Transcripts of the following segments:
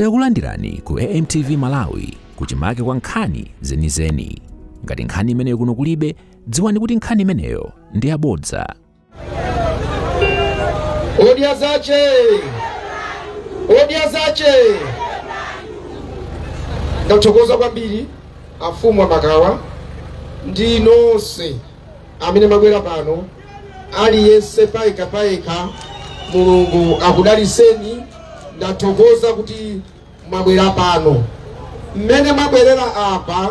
Takulandirani ku AMTV Malawi, kuchimake kwa nkhani zenizeni. Ngati nkhani imeneyo kuno kulibe, dziwani kuti nkhani imeneyo ndi yabodza. Odya zache, odya zache. Ndathokoza kwambiri afumu amakawa ndi nonse amene mwabwera pano, aliyense payekha payekha. Mulungu akudaliseni. Ndathokoza kuti mwabwera pano. Mmene mwabwerera apa,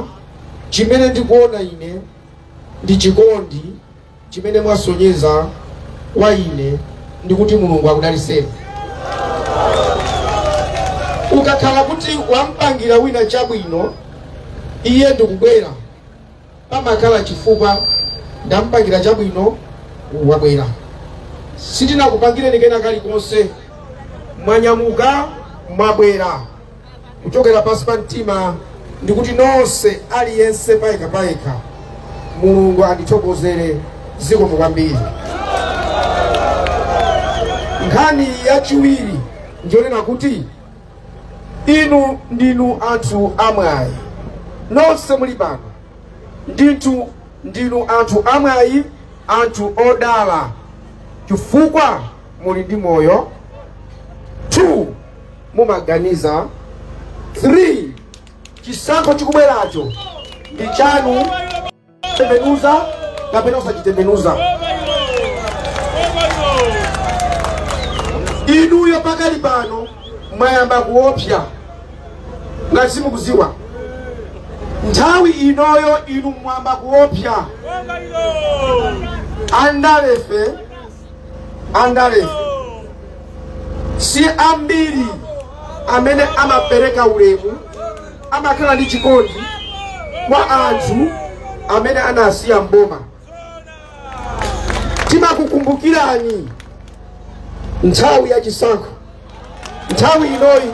chimene ndikuona ine ndi chikondi chimene mwasonyeza kwa ine, ndikuti Mulungu akudaliseni. Ukakhala kuti wampangira wina chabwino, iye ndikubwera, pamakhala chifukwa. Ndampangira chabwino, wabwera. Sitinakupangireni kena kalikonse, mwanyamuka mwabwera kuchokera pansi pa mtima. Ndikuti nonse, aliyense payekha payekha, Mulungu andithokozere, zikomo kwambiri. Nkhani yachiwiri ndionena kuti inu ndinu anthu amwayi. Nonse muli pano ndithu ndinu anthu amwayi, anthu odala, chifukwa muli ndi moyo. 2, mumaganiza. 3, chisankho chikubweracho ndi chanu, tembenuza kapena usachitembenuza. Inuyo pakali pano mwayamba kuopsa. Ngati simukuziwa, nthawi inoyo inu mwayamba kuopsa. Andalefe, andalefe si ambiri amene amapereka ulemu, amakhala ndi chikondi kwa anthu amene anasiya mboma. Timakukumbukirani nthawi ya chisankho, nthawi inoyi.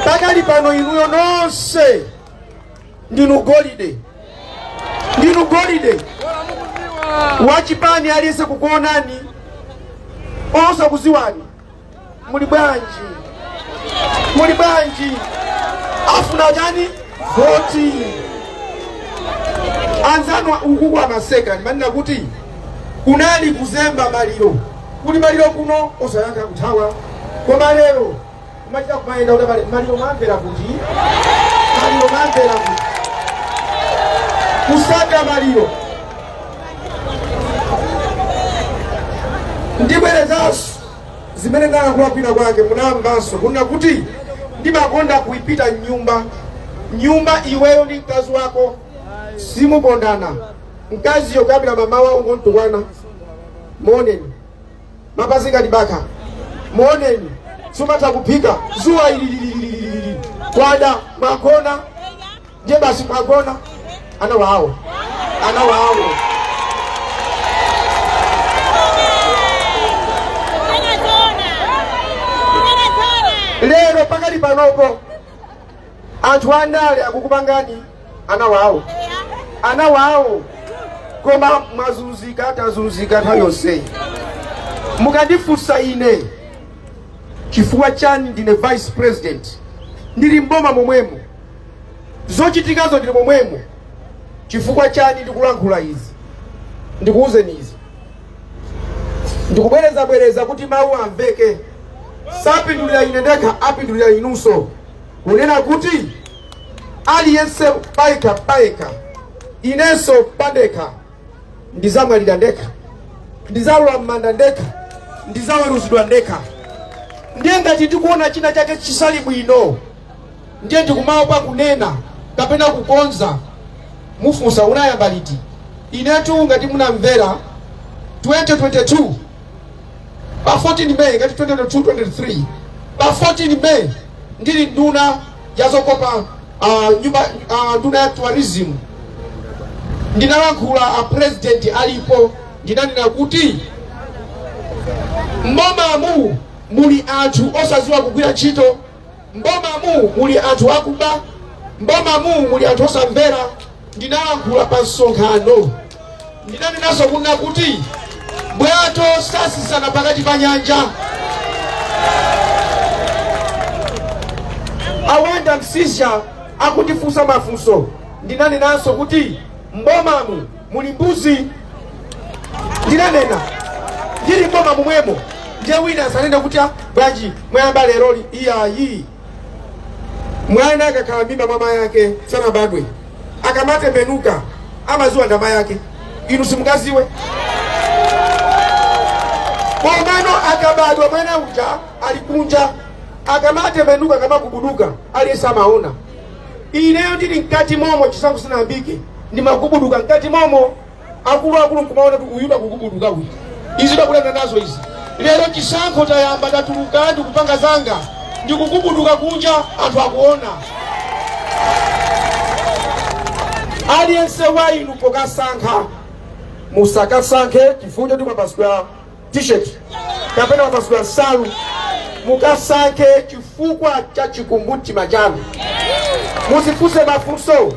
Pakali pano inuyo nonse ndinu golide, ndinu golide wachipani. Aliyense kukuonani, osakuziwani, "Muli bwanji? Muli bwanji?" Afuna chani? Voti. Anzanu ukuku amaseka. Ndimanena kuti kunali kuzemba maliro, kuli maliro kuno, osayankha, kuthawa. Koma lero kumachita kumayenda kuti maliro mwamvera kuti, maliro mwamvera kuti, kusaka maliro. Ndibwerezanso zimene ndalankhula kwina kwake, munamvanso kunena kuti ndimakonda kuipita nyumba nyumba. Iweyo ndi mkazi wako simukondana, mkaziyo kuyambira mamawa ungontukwana, "Muoneni, mapazi ngati baka, muoneni, sumatha kuphika, zuwa ilililililili, kwada, mwagona." Ndiye basi mwagona, ana wawo, ana wawo. Lero pakali panopo anthu andale akukupangani ana wawo, ana wawo. Koma mwazunzika, tazunzika nthawi yonseyi. Mukandifunsa ine chifukwa chani ndine vice president, ndili mboma momwemo, zochitikazo ndili momwemo, chifukwa chani ndikulankhula izi, ndikuwuzeni izi, ndikubwerezabwereza kuti mawu amveke. Sapindulira ine ndekha, apindulira inunso. Kunena kuti aliyense payekha payekha, inenso pandekha, ndizamwalira ndekha, ndizalowa m'manda ndekha, ndizaweruzidwa ndekha. Ndiye ngati ndikuona china chake chisali bwino, ndiye ndikumaopa kunena kapena kukonza, mufunsa, "Unayamba liti?" Inetu ngati munamvera, 2022 pa 14 May, ngati 2022 23 pa 14 May, ndili nduna yazokopa nyumba, nduna ya tourism, ndinalankhula a president alipo. Ndinanena kuti mbomamu muli anthu osaziwa kugwira ntchito, mbomamu muli anthu akuba, mbomamu muli anthu osamvera. Ndinalankhula pa msonkhano. Ndinanenanso kunena kuti bwato sasisana pakati pa nyanja. Msisha akutifunsa mafunso, ndinanenanso kuti mbomamu muli mbuzi. Ndinanena ndili mboma momwemo. Ndiye wina asanene kuti, "Ah, bwanji mwayamba leroli?" Iyayi, mwana akakhala mimba mwa mayi ake sanabadwe, akamatembenuka amaziwa ndama yake, inu simungaziwe. Komano akabadwa mwana uja ali kunja, akamatembenuka, akamagubuduka, aliyense amaona. Ineyo ndili mkati momo, chisankho sinayambike, ndimagubuduka mkati momo, akuluakulu nkumaona kuti uyu akugubuduka uyu. Izi takulenda nazo izi. Lero chisankho tayamba, tatuluka, ndikupanga zanga, ndikugubuduka kunja, anthu akuona. Aliyense wa inu pokasankha, musakasankhe chifukwa choti mwapasidwa T-shirt kapena mwapasidwa nsalu. Mukasankhe chifukwa cha chikumbumtima chanu. Muzifunse mafunso.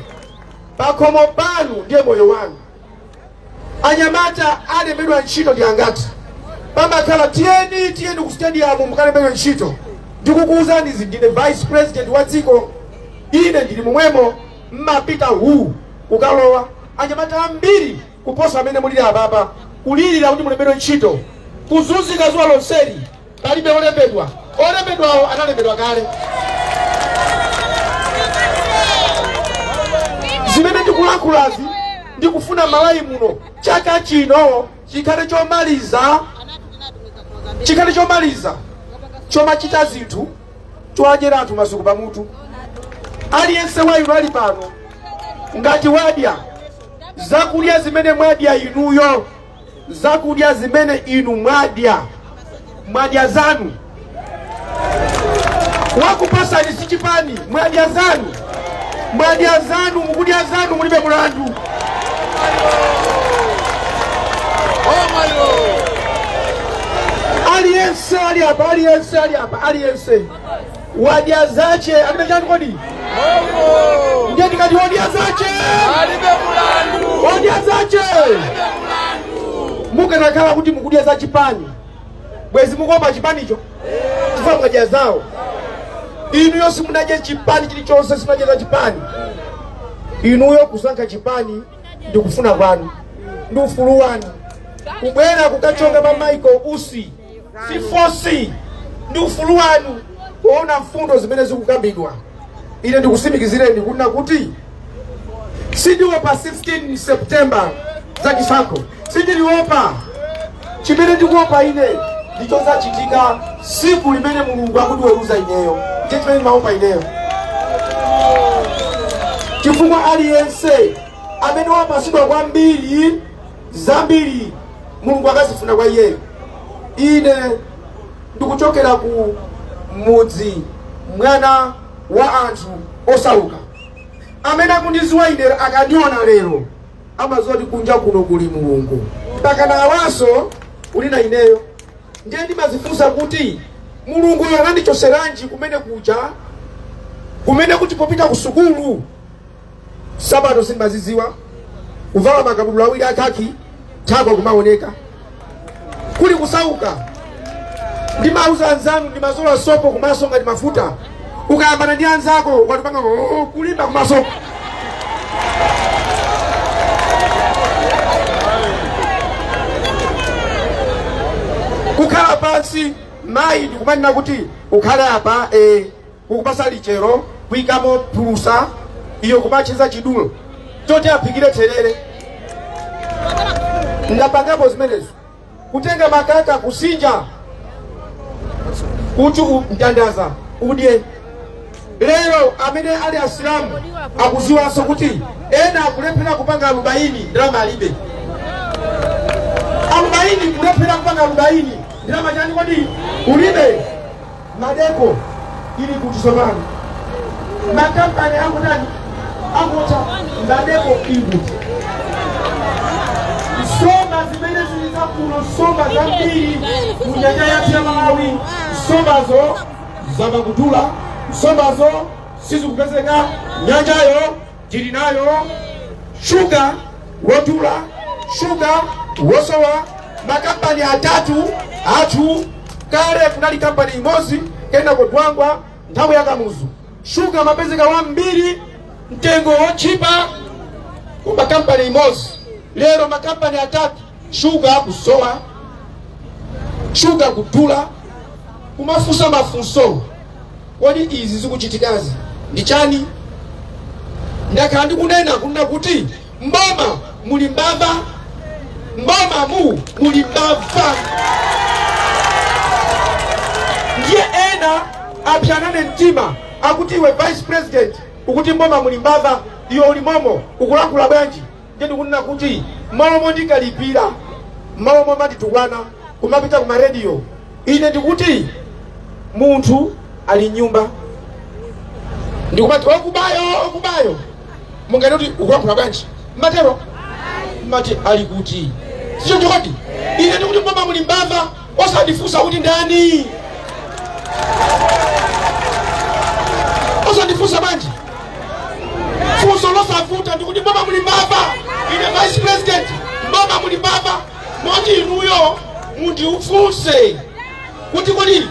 Pakhomo panu ndiye moyo wanu. Anyamata alembedwa ntchito ndi angati? Pamakhala tiyeni, tiyeni ku stadium mukalembedwe ntchito. Ndikukuwuzani izi, ndine vice president wa dziko, ine ndili momwemo. Mmapita hu kukalowa anyamata ambiri kuposa amene mulili apapa, kulirira kuti mulembedwe ntchito, kuzunzika zuwa lonseli, palibe olembedwa. Olembedwawo analembedwa kale. Zimene ndikulankhulazi, ndikufuna Malawi muno chaka chino chikhale chomaliza, chikhale chomaliza chomachita zinthu chowadyera anthu masuku pamutu. Aliyense wa inu ali pano, ngati wadya zakudya zimene mwadya inuyo, zakudya zimene inu mwadya, mwadya zanu, wakupasani si chipani. Mwadya zanu, mwadya zanu, mukudya zanu, mulibe mulandu. Aliyense ali apa, aliyense ali apa, aliyense wadya zache, alibe chani kodi? Ndiye ndikati wadya zache alibe mulandu. Wadya zache. Mukanakhala kuti mukudya za chipani, bwezi mukuopa chipanicho chifukwa mwadya zawo. Inuyo simunadye chipani chilichonse, simunadye za chipani. Inuyo kusankha chipani ndikufuna kwanu, ndi ufulu wanu. Kubwera kukachonga pa Michael Usi si force, ndi ufulu wanu kuona mfundo zimene zikukambidwa. Ine ndikusimikizireni kunena kuti sindiopa 16 September za chisankho, sindiliopa. Chimene ndikuopa ine ndichozachitika siku limene Mulungu akundiweruza ineyo, ndiye chimene ndimaopa ineyo, chifukwa aliyense amene wapasidwa kwambiri, zambiri Mulungu akazifuna kwa iyeyo. Ine ndikuchokera ku mudzi, mwana wa anthu osauka. Amene akundiziwa ine, akandiona lero, amaziwa kuti kunja kuno kuli Mulungu, mpaka awanso uli na ineyo. Ndiye ndimazifunsa kuti Mulunguyo anandichoseranji kumene kuja, kumene kuti popita ku sukulu sabato sindimaziziwa, kuvala makabudula awiri akhaki, thako kumaoneka, kuli kusauka. Ndimauza anzanu, ndimazola sopo kumaso ngati mafuta. Ukayambana ndi anzako, ukatipanga, oh, kulimba kumaso. Kukhala pansi, mayi ndikumanena kuti ukhale apa, kukupasa lichero, kuyikamo phulusa, iyo kumacheza chidulo choti aphikire therere. Ndapangapo zimenezo, kutenga makaka, kusinja kuti mtandaza udye. Lero amene ali Asilamu akuziwanso kuti ena akulephera kupanga alubaini, ndalama alibe. Alubaini, kulephera kupanga alubaini, ndalama chani kodi? Ulibe. Madeko ili kuti tsopano? Makampani akutani? Akutha. Madeko ili kuti? Nsomba zimene zili zakuno, nsomba zambiri mu nyanja yathu ya Malawi, nsombazo zamakudula, nsombazo sizikupezeka. Nyanjayo tili nayo. Shuga wodula, shuga wosowa. Makampani atatu athu. Kale kunali kampani imodzi, kenako Dwangwa nthawi ya Kamuzu. Shuga amapezeka wambiri, mtengo wotchipa ku makampani imodzi. Lero makampani atatu, shuga kusowa, shuga kudula. Kumafunsa mafunso, kodi izi zikuchitikazi ndi chani? Ndakhala ndikunena kunena kuti mboma muli mbava, mboma mu muli mbava. Ndiye ena apyanane mtima, akuti iwe vice president ukuti mboma muli mbava, iwe uli momo ukulankhula bwanji? Ndiye ndikunena kuti malo mondikalipira, malo momanditukwana kumapita kuma radio, ine ndikuti munthu ali nyumba ndikumati okubayo, okubayo, mungati kuti ukulankhula bwanji? Mmatero mmati ali kuti sichoncho kodi? Ine ndikuti mboma muli mbava, osandifunsa kuti ndani, osandifunsa bwanji funso losavuta. Ndikuti mboma muli mbava, ine vice president, mboma muli mbava, moti inuyo mundiufunse kuti kodi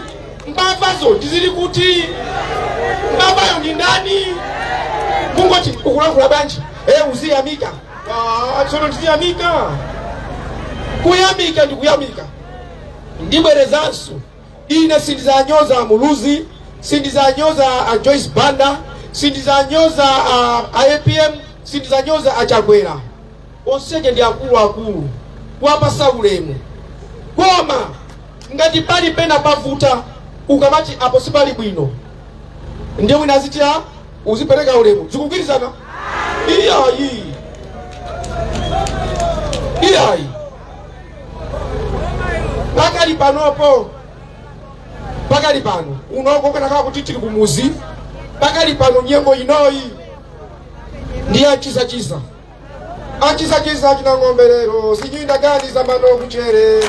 mbavazo ndizili kuti, mbavayo ndi ndani? Mungoti ukulankhula bwanji? E, uziyamika. Ah, tsono ndiziyamika? Kuyamika ndikuyamika. Ndibwerezanso, ine sindizanyoza Muluzi, sindizanyoza a Joyce Banda, sindizanyoza a APM, sindizanyoza aChakwera. Onseje ndi akuluakulu, kuwapasa ulemu. Koma ngati pali pena pavuta, ukamati apo sipali bwino, ndiye wina azitira uzipereka ulemu. Zikugwirizana? Iyayi, iyayi. Pakali panopo, pakali pano unoko kanakhala kuti tili kumuzi, pakali pano nyengo inoyi ndi achizachiza, achizachiza china ng'ombe lero sinyinda gani zamano kuchere,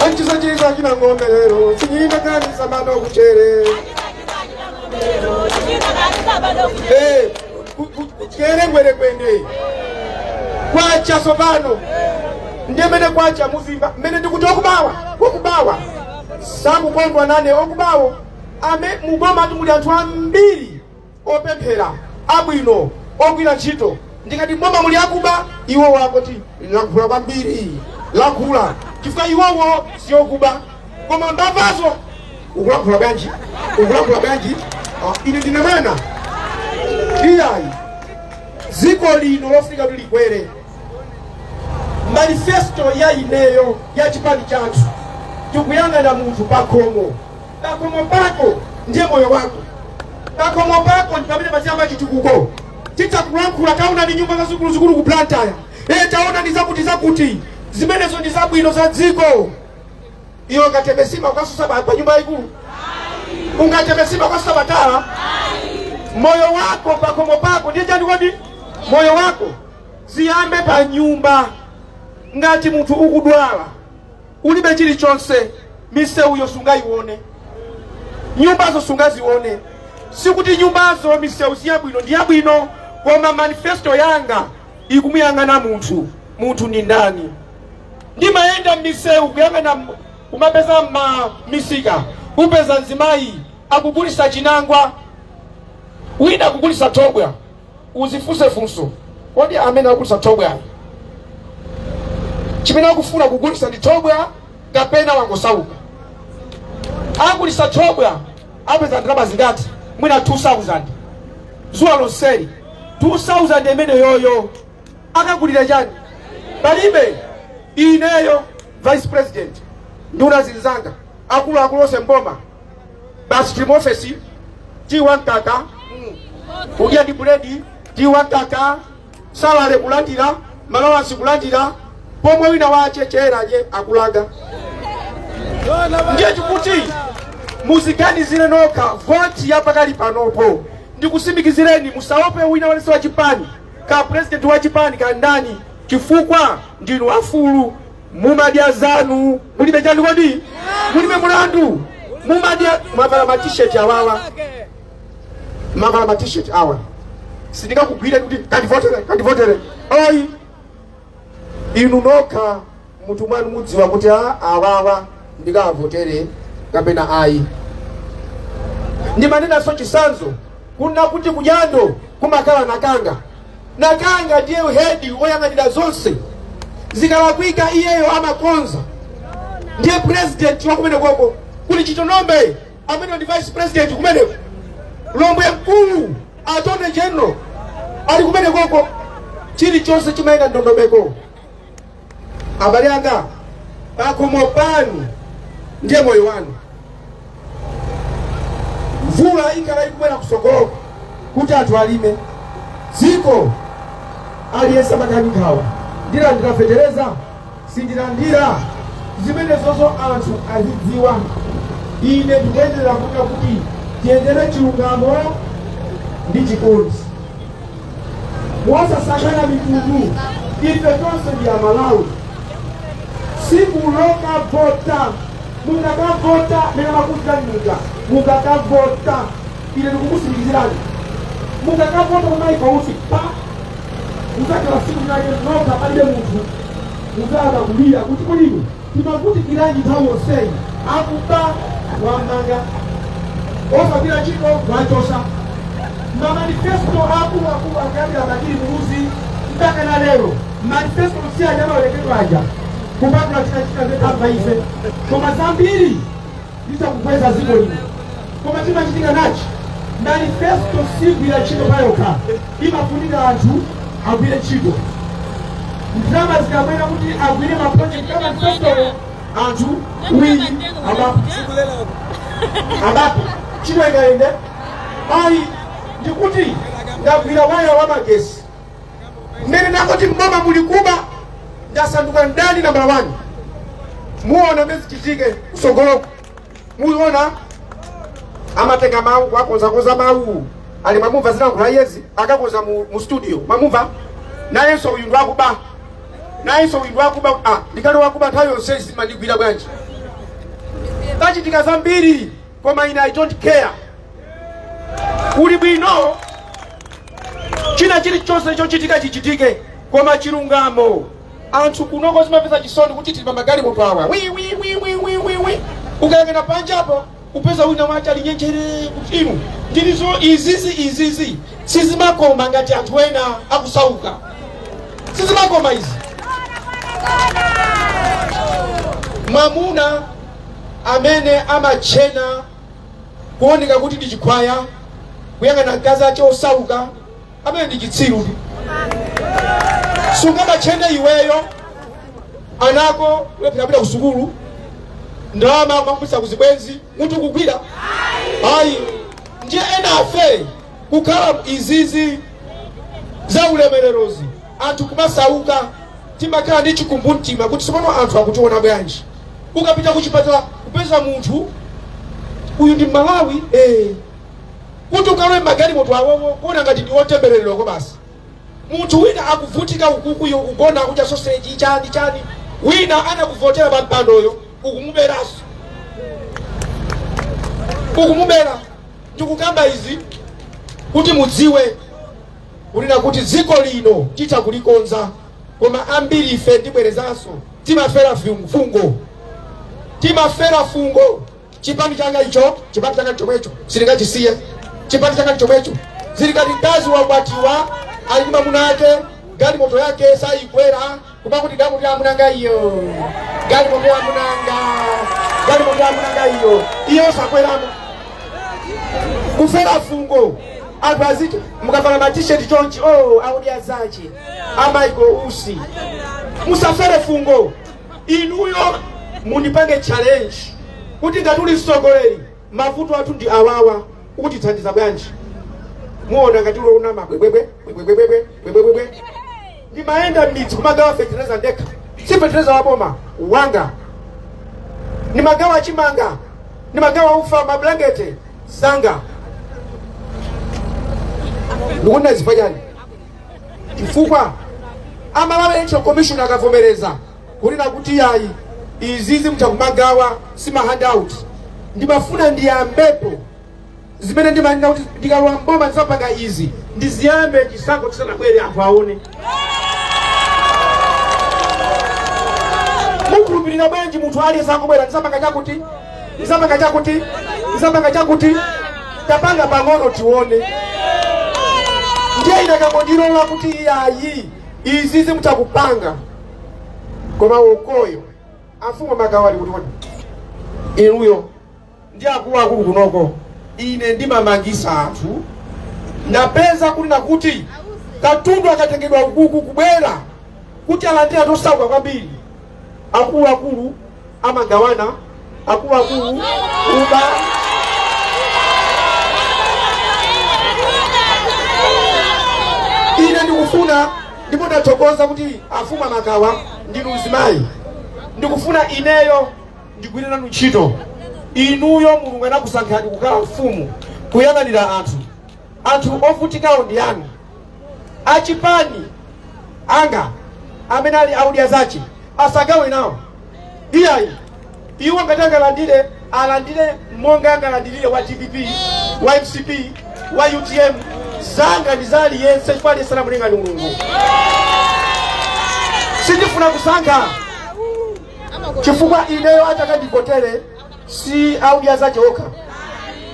achizachiza china ng'ombe lero sinyinda gani zamano kuchere. Eh, kuchere ngwerekwende kwacha sopano ndiye mene kwacha muzimba mmene ndikuti okubawa, okubawa sakukondwa nane. Okubawo ame muboma muli anthu ambiri opemphera, abwino, ogwira ntchito. Ndikati mboma muli akuba, iwo wangoti lankhula kwambiri, lankhula, chifukwa iwowo siokuba, koma mbavazo ukulankhula bwanji? Ukulankhula bwanji? Ah, ine ndine mwana? Iyayi. Dziko lino lofika kuti likwere, manifesto ya ineyo, ya chipani chathu, tikuyang'ana munthu pakhomo. Pakhomo pako ndiye moyo wako, pakhomo pako ndi pamene paziyamba chitukuko. Titakulankhula, taona ni nyumba zazikuluzikulu ku Blantyre, e, taona ni zakuti zakuti, zimenezo ndi zabwino za dziko. Iwe ungateme sima ukasusa pa nyumba yayikulu? Ungateme sima ukasusa patala? Moyo wako pakhomo pako ndiye chani kodi? Moyo wako ziyambe pa nyumba. Ngati munthu ukudwala, ulibe chilichonse, misewuyo sungayione, nyumbazo sungazione. Sikuti nyumbazo, misewu siyabwino, ndi yabwino, koma manifesto yanga ikumuyang'ana munthu. Munthu ndi ndani? Ndimayenda m'misewu kuyang'ana, kumapeza ma misika, upeza mzimayi akugulisa chinangwa, wina akugulisa thobwa. Uzifunse funso, kodi amene akugulisa thobwa chimene akufuna kugulisa ndi thobwa kapena wangosauka? Agulisa thobwa apeza ndalama zingati? Mwina 2000 zuwa lonseli. 2000 imene yoyo akagulira chani? Palibe. Ineyo vice president, nduna zinzanga, akuluakulu onse mboma, basi tili mu ofesi, tiwa mkaka, kudya ndi buledi, tiwa mkaka, salary kulandira, ma allowance kulandira, pomwe wina wachechera je akulaga. Ndiye tikuti muziganizire nokha voti ya pakali panopo. Ndikusimikizireni, musaope wina walense wa chipani, ka president wa chipani, ka ndani, chifukwa ndinu afulu, mumadya zanu, mulibe chani kodi? Mulibe mulandu. Mumadya, mwavala ma t-shirt awawa, mavala ma t-shirt awa, sindingakugwire kuti kandivotere, kandivotere, oyi. Inu nokha mutu mwanu mudziwa kuti a awawa ndikavotere kapena ayi. Ndimanenanso chisanzo kuna kuti kujando kumakhala Nakanga. Nakanga ndiye head woyang'anira zonse, zikalakwika iyeyo amakonza, ndiye president wa kumene koko. Kuli Chitonombe amene ndi vice president kumeneko, Lombwe mkulu, attorney general ali kumene koko. Chilichonse chimayenda ndondomeko. Abale anga, pakhomo panu ndiye moyo wanu. Mvula ikhala ikubwera kusogoloko kuti anthu alime. Dziko aliyense amakhala ndi nkhawa: ndilandira fetereza, sindilandira? Zimenezozo anthu azidziwa. Ine ndikuyenderera kunena kuti tiyendere chilungamo ndi chikondi, mosasankhana mitundu. Ife tonse ndi Amalawi. Siku lokavota, mukakavota mene makutirani muja, mukakavota, ine ndikukusimikizirani, mukakavota kumaiko usi pa muzakhala siku linake nokha, palibe munthu, muzayamba kulira kuti kulino timavutikiranji nthawi yonseyi? Akuba wamanga, osagwira ntchito wachosa. Mamanifesto akuluakulu akuyambira Bakili Muluzi mpaka na lero, manifesto si aja amawerekedwa aja, kupatula china zetamva ife, koma zambiri zitakukweza dziko lino. Koma chimachitika nachi, manifesto sigwira ntchito payokha, imafunika anthu agwire ntchito. Ndalama zikabwera kuti agwire maproject a manifesto, anthu wi abapo abapo, ntchito ikayende ayi. Ndikuti ndagwira waya wa magesi, mmene nakoti mboma muli kuba, ndasanduka ndani nambala 1. Muona mmene zichitike kusogoloko. Muona amatenga mawu kuwakonzakonza mawu ali mwamumva zilankhula yezi akakonza mu studio, mwamumva. Nayenso uyu ndwakuba, nayenso uyu ndwakuba. Ah, ndikali wakuba nthawi yonse zimandigwira bwanji? Pachitika zambiri, koma ine I don't care. Kuli bwino china chilichonse chochitika chichitike, koma chilungamo. Anthu kunoko zimapeza chisoni kuti tili pa magalimoto awa, wi wi wi wi wi wi wi, ukayang'ana panjapo upeza wina wache ali nyenjere kuti inu ndilizo izizi izizi sizimakoma ngati anthu ena akusauka, sizimakoma izi. Mwamuna amene amachena kuoneka kuti ndi chikhwaya, kuyang'ana mkazi ache osauka, amene ndi chitsiru. Sungamachene iweyo, anako ulephera ku sukulu, ndalama kumagulitsa kuzibwenzi, mutu kugwira ayi. Ndiye ena afe kukhala izizi za ulemererozi, anthu kumasauka, timakhala ndi chikumbumtima kuti tsopano anthu akutiona bwanji? Ukapita kuchipatala kupeza munthu uyu ndi Malawi, kuti ukalowe magalimoto awowo kuona ngati ndi otemberererako basi. Munthu wina akuvutika ukukuyo, kugona akudya soseji, chani chani, wina anakuvotera pa mpandoyo ukumuberanso, ukumubera. Ndikukamba izi kuti mudziwe kunena kuti dziko lino titha kulikonza, koma ambiri ife, ndibwerezanso, timafera fungo, timafera fungo. Chipani changa icho, chipani changa chomwecho, sindingachisiye. Chipani changa chomwecho. Zili ngati mkazi wakwatiwa, ali ndi mwamuna ake, galimoto yake sayikwera, kumakuti galimoto ya amunanga iyo, galimoto ya amunanga, galimoto ya amunanga iyo, iyo sakweramo. Kufera fungo. Anthu aziti mukavala matisheti chonchi, oh, audya zache a Michael Usi. Musafere fungo. Inuyo mundipange challenge kuti ngati uli mtsogoleri, mavuto athu ndi awawa, ukutithandiza bwanji? Muona ngati uliona mabwebwebwe bwebwebwebwe bwebwebwebwe. Ndimayenda m'midzi kumagawa fetereza ndekha, si fetereza waboma wanga. Ndimagawa chimanga, ndimagawa ufa, mablangete zanga. Ndikuona zifukwa chani? Chifukwa Amalawi Electoral Commission akavomereza kunena kuti yayi, izizi mutha kumagawa, si ma handout. Ndimafuna ndiyambepo zimene ndimanena kuti ndikalowa mboma ndizapanga izi, ndiziyambe chisankho chisanabwere, anthu aone. Mukhulupirira bwanji munthu aliyense akubwera, ndizapanga chakuti, ndizapanga chakuti, ndizapanga chakuti? Tapanga pang'ono tione. Ndiye ine akangondilola kuti iyayi, izi zimutakupanga, koma ukoyo afumu makawali kuti kodi inuyo ndi akuluakulu kunoko, ine ndimamangisa anthu, ndapeza kuti nakuti katundu akatengedwa ukuku kubwera kuti alandire anthu osauka kwambiri, akuluakulu amagawana, akuluakulu uba. Ine ndikufuna, ndipo ndathokoza kuti afumu amakawa ndinu mzimayi, ndikufuna ineyo ndigwire nanu ntchito. Inuyo Mulungu anakusankhani kukhala mfumu kuyang'anira anthu, anthu ovutikawo ndi anu. Achipani anga amene ali audya zache asagawe nawo iyayi. Iwo ngati angalandire, alandire monga angalandirire wa DPP, wa MCP, wa UTM. Zanga ndi za aliyense, chifukwa aliyense anamulenga ndi Mulungu. Sindifuna kusankha, chifukwa ineyo atakandivotere si audya zache okha,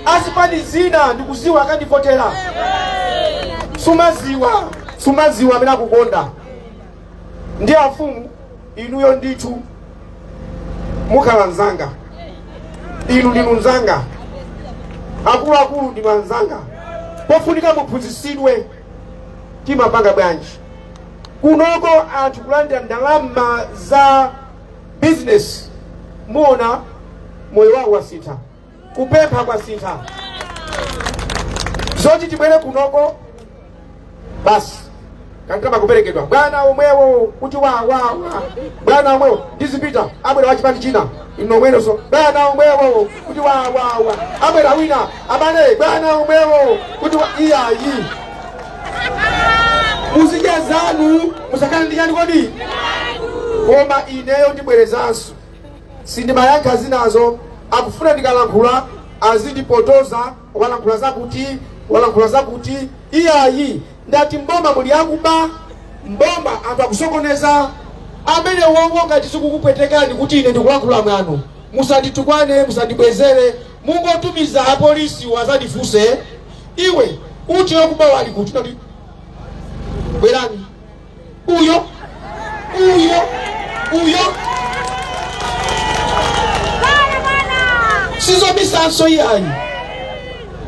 azipani zina ndikuziwa akandivotera. Sumaziwa, sumaziwa amene akukonda. Ndi afumu inuyo ndithu mukhala mzanga, inu ndinu mzanga, akuluakulu ndinu anzanga. Pofunika muphunzitsidwe timapanga bwanji kunoko anthu kulandira ndalama za business, muona moyo wawo wasintha, kupempha kwasintha. Zoti tibwere kunoko basi kankama kuperekedwa bwana omwewo kuti wa wa wa bwana omwewo ndizipita, abwera wachipani china ino omwenso bwana omwewo kuti wa wa wa, abwera wina abale bwana omwewo kuti wa. Iyayi, muzidya zanu, musakhale ndi chani kodi. Koma ineyo ndibwerezanso, sindimayankha zinazo. Akufuna ndikalankhula azindipotoza, walankhula zakuti, walankhula zakuti. Iyayi, ndati mboma muli akuba, mboma anthu akusokoneza. Amene wowo ngati zikukupwetekani kuti ine ndikulankhula mwano, musanditukwane, musandibwezere, mungotumiza apolisi wazandifunse, iwe uche wakuba wali kuti? Nati bwerani, uyo uyo uyo sizobisanso iyayi.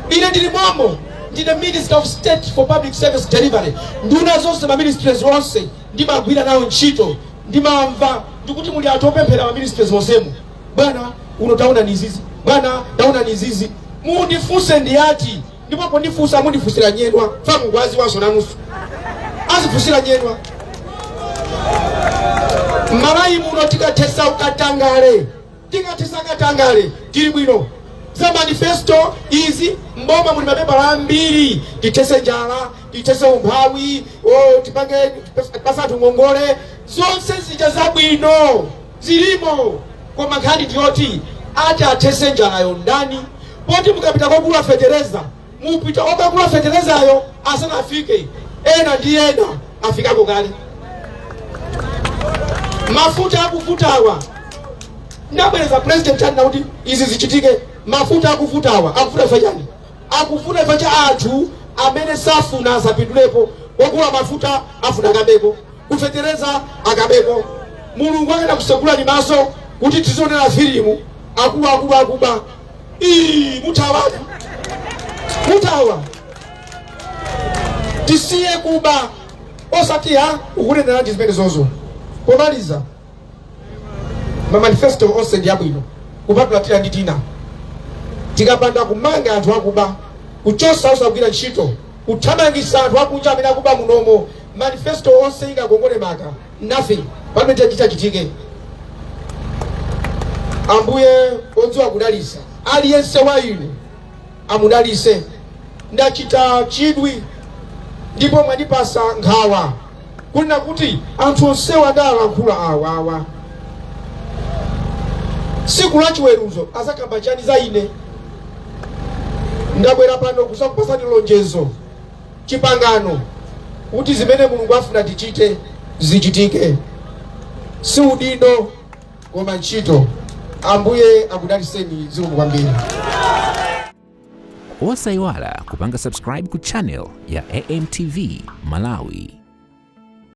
Ine ndili momo, ndine Minister of State for Public Service Delivery. Nduna zonse, ma ministries onse ndimagwira nawo ntchito, ndimamva ndikuti muli anthu opemphera ma ministries onsemo, bwana uno taona ni izizi, bwana taona ni izizi, mundifunse ndiyati. Ndipo pondifunsa mundifunsira nyedwa famungwazi waso nanuso azifunsira nyedwa. Mmalawi muno tikathesa ukatangale, tikathesa katangale tili bwino. Za manifesto izi, mboma muli mapepala ambiri, tithese njala, tithese umphawi, tipange tipase anthu ngongole, zonse zija zabwino zilimo, koma nkhani ndiyoti ati athese njalayo ndani, poti mukapita kogula fetereza, mupita okagula feterezayo asanafike, ena ndi ena afikako kale. Mafuta akuvutawa, ndabwereza, President anena kuti izi zichitike. Mafuta akuvutawa akuvuta ife chani? Akuvuta ife cha anthu amene safuna asapindulepo. Ogula mafuta afuna akabeko, kufetereza akabeko. Mulungu akana kusegulani maso kuti tizionera filimu, akuluakulu akuba, ii, mutawatu, mutawa. Tisiye kuba, osati ha ukuneneranji zimene zozo. Pomaliza, ma manifesto onse ndi abwino kupatula tina ndi tina. Tikapanda kumanga anthu akuba, kuchosa osagwira ntchito, kuthamangisa anthu akunja amene akuba munomo, manifesto onse ingakongole maka nothing, pamene chichachitike. Ambuye odziwa kudalisa aliyense wa inu amudalise. Ndachita chidwi ndipo mwandipasa nkhawa kunena kuti anthu onsewa ndalankhula awawa, tsiku la chiweruzo azakamba chani za ine? Ndabwera pano kusakupasani lonjezo, chipangano, kuti zimene Mulungu afuna tichite zichitike. Si udindo koma ntchito. Ambuye akudaliseni. Zikomo kwambiri. Osayiwala kupanga subscribe ku channel ya AMTV Malawi.